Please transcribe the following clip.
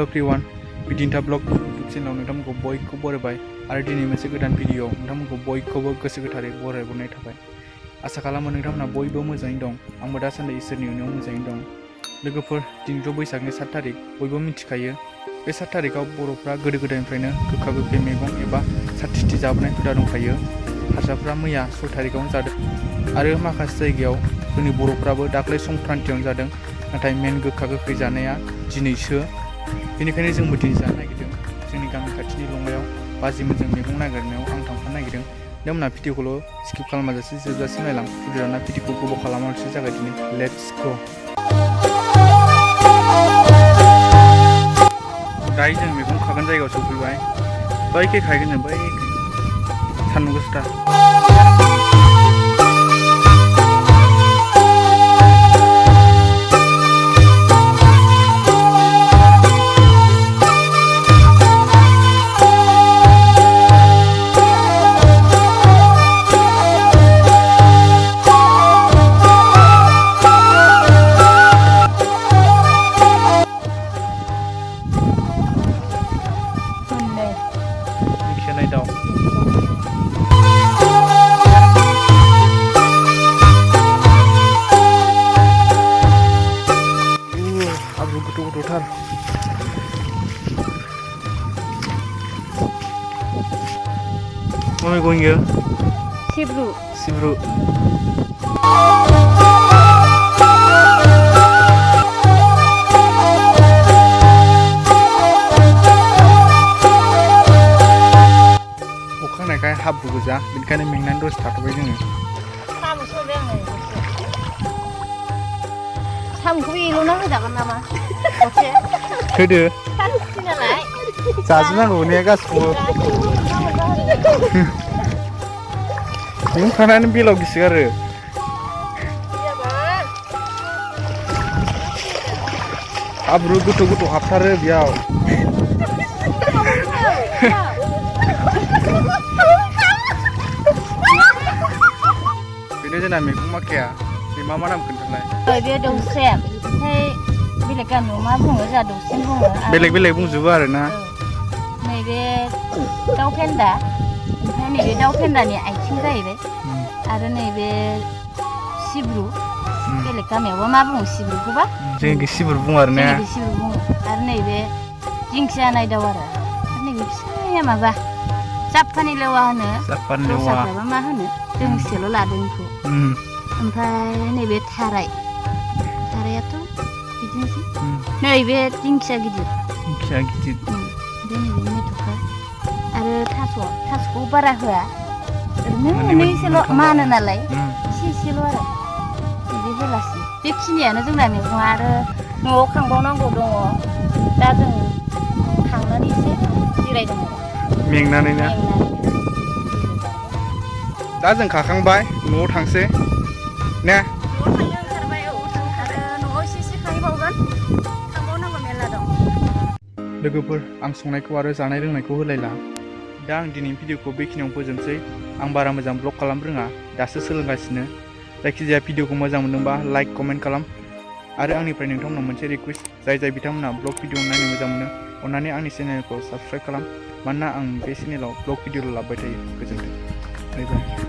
Hello everyone बिदिन्था blog YouTube चेनेलाव नोंथांमोनखौ बयखौबो बरायबाय आरो दिनै मोनसे गोदान भिडिअ नोंथांमोनखौ बयखौबो गोसो गोथारै बरायहरनाय थाबाय। आसा खालामो नोंथांमोना बयबो मोजाङै दं। आंबो दासान्दि इसोरनि अननायाव मोजाङै दं। लोगोफोर दिनैथ' बैसागनि 7 तारिख बयबो मिथिखायो। बे 7 तारिखआव बर'फ्रा गोदो गोदायनिफ्रायनो गोखा गोखै मैगं एबा साथिथि जाबोनाय हुदा दंखायो। हारसाफ्रा मैया 6 तारिखआवनो जादों आरो माखासे जायगायाव जोंनि बर'फ्राबो दाख्लै संक्रान्तियावनो जादों। नाथाय मेन गोखा गोखै जानाया दिनैसो। बेनिखायनो जोंबो दिनै जानो नागिरदों। जोंनि गामि खाथिनि लंगायाव बाजिमोनजों मैगं नागिरनायाव आं थांफानो नागिरदों। नोंथांमोना भिडिअखौल' स्किप खालामाजासे जोबजासिम नायलां। भिडिअना भिडिअखौ गोबाव खालामालासे जागायदिनि। Let's go. दायो जों मैगं खागोन जायगायाव सफैबाय। बैखै खाहैगोन जों बैखै सान्दुं गोसाथार। Gotar. Where are we going here? Sibru. Sibru. Bukan kayak habu goja, benikane mingnan terus takobai जोङो. Samu sobe आङो. Samuखौ एल'ना होजागोन नामा? होदो। सानसि नालाय। जाजोबनांगौ ने गासिखौबो। मैगं खानानै बेलाव गिसिगारो। हाब्रु गोथौ गोथौ हाबथारो बेयाव। बेनो जोंना मैगं माखाया। बे मा नाम खोन्थालाय? बे दौस्रेम। ओमफ्राय बेलेग गामियाव मा बुङो जोंहा दौस्रेम बुङो। बेलेग बेलेग बुंजोबो आरो ना। नैबे दाउ फेन्दा, ओमफ्राय नैबे दाउ फेन्दानि आथिं जाहैबाय। आरो नैबे सिब्रु। बेलेग गामियावबा मा बुङो सिब्रुखौबा? जोंनिखै सिब्रु बुङो आरो ना। जोंनिखै सिब्रु बुङो। आरो नैबे दिंखिया नायदाव आरो नैबे फिसाया माबा जापानि लेवा होनो। जापानि लेवा। दस्राफ्राबा मा होनो? दोंसेल' लादों बेखौ। ओमफ्राय नैबे थाराय। थारायाथ' बिदिनोसै। नैबे दिंखिया गिदिर। दिंखिया गिदिर। बे नैबे मेथ'खा आरो थास'खौ बारा होआ। ओरैनो मोननैसोल' मानो नालाय एसे एसेल' आरो बिदि होलासि। बेखिनियानो जोंना मैगङा आरो न'आव खांबावनांगौ दङ। दा जों खांनानै एसे जिरायदों आरो मेंनानै ना। दा जों खाखांबाय न'आव थांसै ने। न'आव थांनो ओंखारबाय। औ आरो न'आव एसे खाहैबावगोन। खांबावनांगौ मेरला दं। लोगोफोर आं संनायखौ आरो जानाय लोंनायखौ होलायला। दा आं दिनैनि भिडिअखौ बेखिनियावनो फोजोबसै। आं बारा मोजां ब्लग खालामनो रोङा, दासो सोलोंगासिनो। जायखिजाया भिडिअखौ मोजां मोनदोंबा लाइक कमेन्ट खालाम। आरो आंनिफ्राय नोंथांमोनाव मोनसे रिक्वेस्ट, जाय बिथांमोनहा ब्लग भिडिअ नायनो मोजां मोनो अन्नानै आंनि चेनेलखौ साबस्क्राइब खालाम। मानोना आं बे चेनेलाव ब्लग भिडिअ लाबोबाय थायो। गोजोन्थों। बाय बाय।